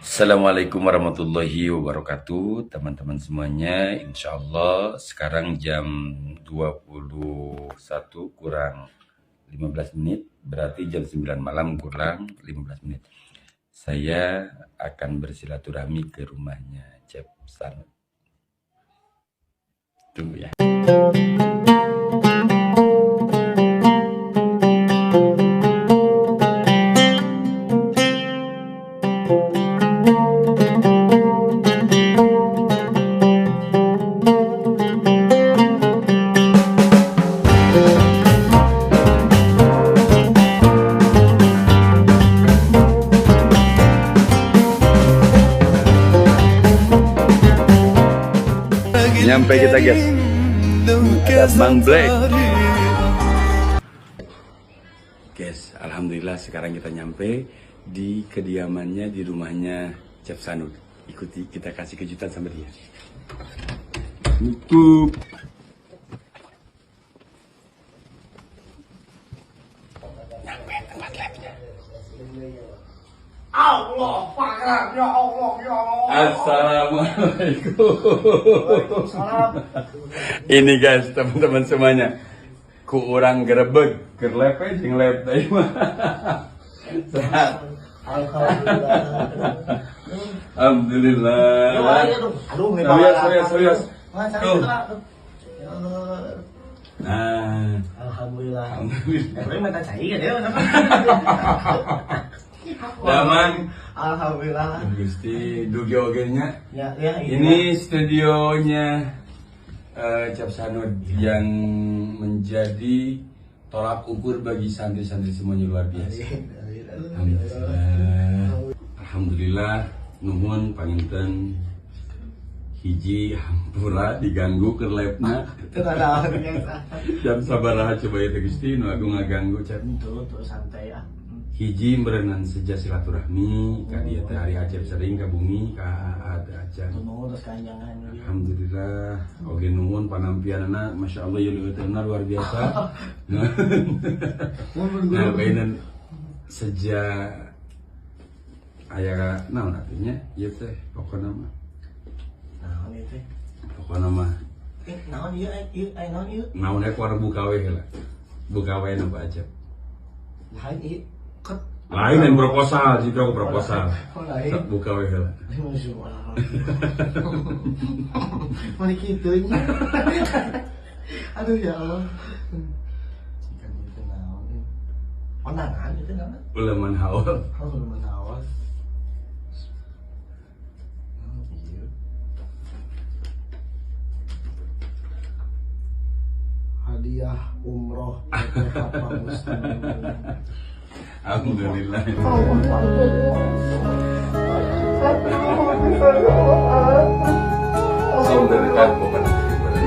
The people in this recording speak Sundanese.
Assalamualaikum warahmatullahi wabarakatuh, teman-teman semuanya. Insya Allah sekarang jam 21 kurang 15 menit, berarti jam 9 malam kurang 15 menit. Saya akan bersilaturahmi ke rumahnya Cep Sanud. Tunggu ya. Nyampe kita, guys. Ada Bang Black. Guys, alhamdulillah sekarang kita nyampe di kediamannya, di rumahnya Cep Sanud. Ikuti, kita kasih kejutan sama dia. Tutup. Nyampe tempat labnya. Allah, Pak, ya Allah, ya Allah. Assalamualaikum. Waalaikumsalam. Ini guys, teman-teman semuanya. Ku urang gerebeg, keur lab we jeung lab tadi mah. Sehat. Alhamdulillah. Alhamdulillah. Aduh, aduh, nih, Serius, serius, serius. Mas, Tuh. aduh. Ya Allah. Nah, Alhamdulillah. alhamdulillah. Tapi mata cai kan ya, Daman. Alhamdulillah. Gusti dugi oge nya. Ya, ya, iya. Ini studionya Cep Sanud yang menjadi tolak ukur bagi santri-santri semuanya, luar biasa. Alhamdulillah. Alhamdulillah, nuhun panginten, hiji hampura diganggu ke labna. Itu ada biasa. Jam sabaraha coba ya teh, Gusti nu agung ngaganggu, Cep? Tuh, tuh santai ya. Hiji meureunan seja silaturahmi ka dieu teh, ari Acep sering ka bumi ka ada acan. Tuh, terus kanjangan gitu. Alhamdulillah, oge nuhun panampianana, Masya Allah ya, leuteuna luar biasa. Nah, bayinan sejak aya naon artinya ieu teh, pokona mah Naon itu? Pokona mah Eh, naon ieu, ieu, eh, naon ieu? Naon ku orang buka we heula, buka we nu aja. Lain ieu. Ket. Lain yang proposal jika aku proposal. Oh, lain. Sok buka we heula. Masya Allah. Mana gitu nya. Aduh, ya Allah. Ikan itu naon? Kondangan itu naon? Uleman haul. Oh, belum awas. Oh, iya. Hadiah umroh PPH Pak Muslim. Alhamdulillah. Sing berkat pokoknya, sing berkat.